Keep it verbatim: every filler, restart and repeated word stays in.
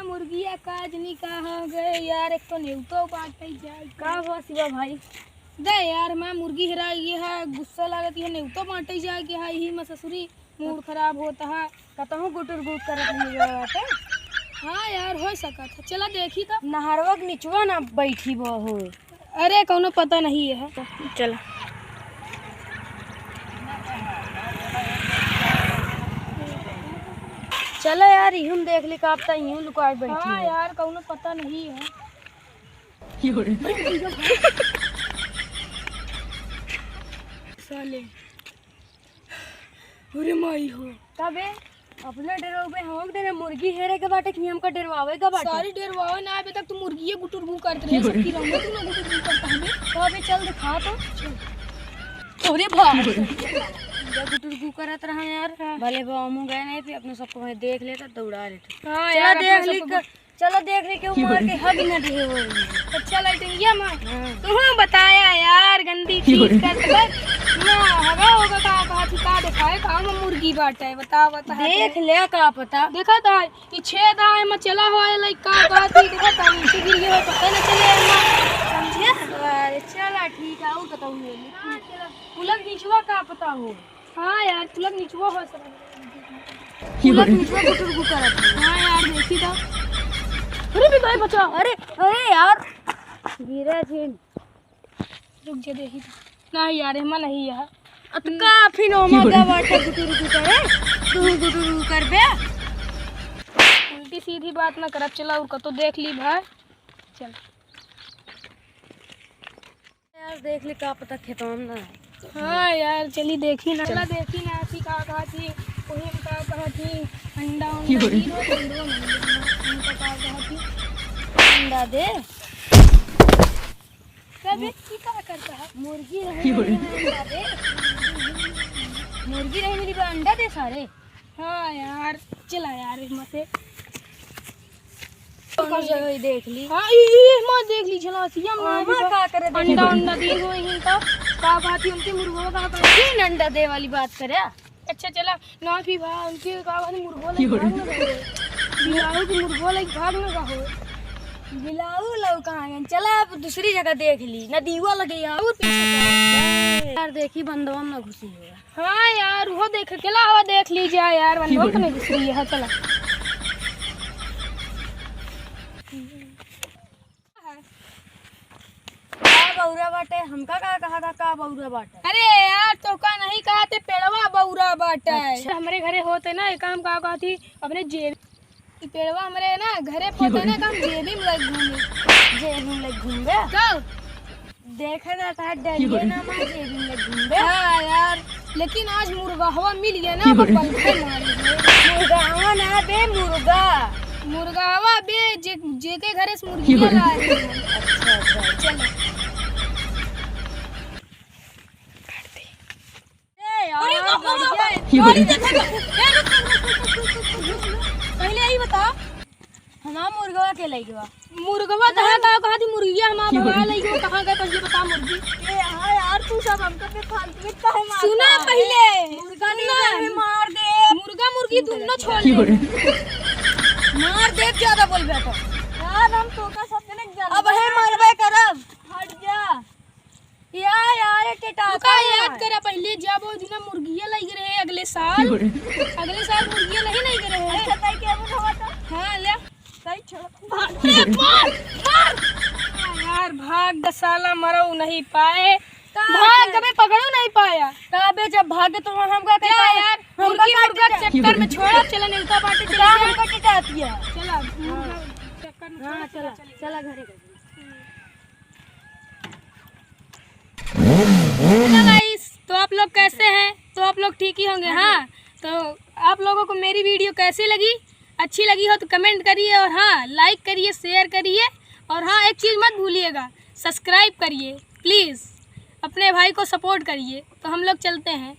मुर्गिया का जनी कहाँ गए यार, एक तो नेवतो बांटे जाए। का हुआ शिवा भाई? दे यार, माँ मुर्गी हेराई है, गुस्सा लागत है, नेवतो बांटे जाए के है, यही में ससुरी मूड खराब होता है। कतहूँ गुटुर गुट करत नहीं गए बाटे। हाँ यार, हो सकत है, चला देखी तो। नहरवा के निचवा ना बैठी बा हो। अरे, कौनो पता नहीं है। चला। चला यार, इहूँ देख ली, का पता इहूँ लुकाए बैठी हाँ है। यार, कौनो पता नहीं है। साले। अरे माई हो। का बे? अपना डेरवावे, हम डेरे मुर्गी हेरे के बाटे कि हमका डेरवावे का बाटे? सारी डेरवावे ना, अबे तक तू मुर्गिये गुटुर गु करत रहे, सब की रंगो तू लोग गुटुर गु करता है बे। तो अबे चल दिखा तो। अरे भाई। जब गुटुर गु करत रहा यार, हाँ। भले बा हमहूँ गए नहीं, फिर अपने सबको वहीं देख लेता, दौड़ा लेता। हाँ चला यार, देख अपना ली सबको कर। चलो देख रही, केहू मार के हग न दे हो। अच्छा, लाइटिंग ये माँ। हाँ। तुहूँ बताया यार, गंदी चीज कर दे। ना, हगा होगा का, का थी, का दिखाए, का में मुर्गी बाटे, बता, बता। देख ले, का पता। देखा था, ई छेद आए में चला हो, लाइक का, का थी, देखा था, नीचे गिर गया, पता न चले, माँ। समझे? अरे, चला, ठीक है, और बताऊँ मैं। हाँ, चला। पुलक निचवा का पता हो। हाँ यार, तुलक निचुआ हो सब। तुलक निचुआ गुटुर गु करत है। हाँ यार, देखी तो। अरे भी भाई बचा। अरे, अरे यार। गिरा झिन। रुक जा, देखी तो। नहीं यार, एमा नहीं है। अत का फिन ओमा का बाटे गुटुर गु करे? तू गुटुर गु करबे? उल्टी सीधी बात ना करब, चला और कतो देख ली भाई। चल। यार, देख ले, का पता खेतवा में ना। हाँ यार, चली देखी ना। चला देखी ना, अथी का कहा थी, वही में का कहा थी, अंडा, अंडा दी हो, अंडो नहीं, अंडा का कहा थी, अंडा दे। सब एक ही का करता है? मुर्गी रही मिली है, अंडा दे। मुर्गी रही मिली बा, अंडा दे सारे। हाँ यार, चला यार, एमा से। कौनो जगह ही देख ली। हाँ, ई, ई, एमा देख ली, चला, सीएम ना ओमा का करे अंडा, देख ली। अंडा दी हुई ही तो, का बात ही उनके मुर्गो का बात। तीन अंडा दे वाली बात करे। अच्छा, चला, ना भी बा, उनके का बात, मुर्गो लग भाग ना गए। बिलाऊ के मुर्गो लग भाग ना गए। बिलाऊ लग कहाँ गए? चला, अब दूसरी जगह देख ली, नदीवा लगे यार, और पीछे चला। यार, देखी, बंदवा में घुसी होगा। हाँ यार, वो देख, अकेला हवा देख लीजिए यार, बंदवा तो नहीं घुस रही है, चला। का बौरा बाटे? हमका का कहा था, का बौरा बाटे? अरे यार, तो का नहीं कहा थे, पेड़वा बौरा बाटे। अच्छा। हमरे घरे होते ना, एक काम का कहा थी, अपने जेब ई पेड़वा हमरे ना घरे पोते ना, हम जेबी में लग घूमे। जेबी में लग घूमबे? तो? देखे ना था, डरिए ना माँ, जेबी में लग घूमबे। हाँ यार, लेकिन आज मुर्गावा मिल गया ना, अब बलखे मारी है। मुर्गावा ना बे, मुर्गा। मुर्गावा बे, जे, जेके घरे से मुर्गिया ला रही है। अच्छा, अच्छा, अच्छा। चलो। ए, अरे यार, बाप रे, गाड़ी बाप रे। है। गाड़ी देखा था। ए, रुक, रुक, रुक। पहले यही बता, हमार मुर्गवा के लइ गवा? मुर्गवा तो है, का कहा थी मुर्गिया हमार भगा लइ गवा, कहाँ गए पहले बता मुर्गी। ए, हाँ यार, तू सब हमको पे फालतू में काहे मारता सुना है? पहले। मुर्गा नहीं सुना। है, मार दे। मुर्गा मुर्गी दोनों छोड़ दे। मार दे, ज्यादा बोल बेटा। यार, हम तो का सब ने अब है मारबे करब। हट जा। या यार, ये टेटाका रुका, यार। याद करा पहले, जब वो दिना मुर्गिया लइ रहे अगले साल। अगले साल मुर्गिया नहीं लइ रहे। अच्छा, तई के बोल हुआ था? हाँ, ले। तई छोड़। भाग, अरे, मार, मार। हाँ यार, भाग द साला, मरो नहीं पाए। का भाग, बे? अबे पकड़ो नहीं पाया। का बे, जब भागे तो हम का क्या करते? यार, हम मुर्गी का मुर्गा काटते? चक्कर में छोड़ा, चला नहीं तो बाटे का चला। हम का टिटातिया? चला, मुर्गा चक्कर में हाँ, छोड़ा, चला, चला, चला। चला घरे। Hello guys, तो आप लोग कैसे हैं? तो आप लोग ठीक ही होंगे। हाँ, हाँ। तो आप लोगों को मेरी video कैसी लगी? अच्छी लगी हो तो comment करिए, और हाँ, like करिए, share करिए, और हाँ, एक चीज़ मत भूलिएगा, subscribe करिए please, अपने भाई को support करिए। तो हम लोग चलते हैं।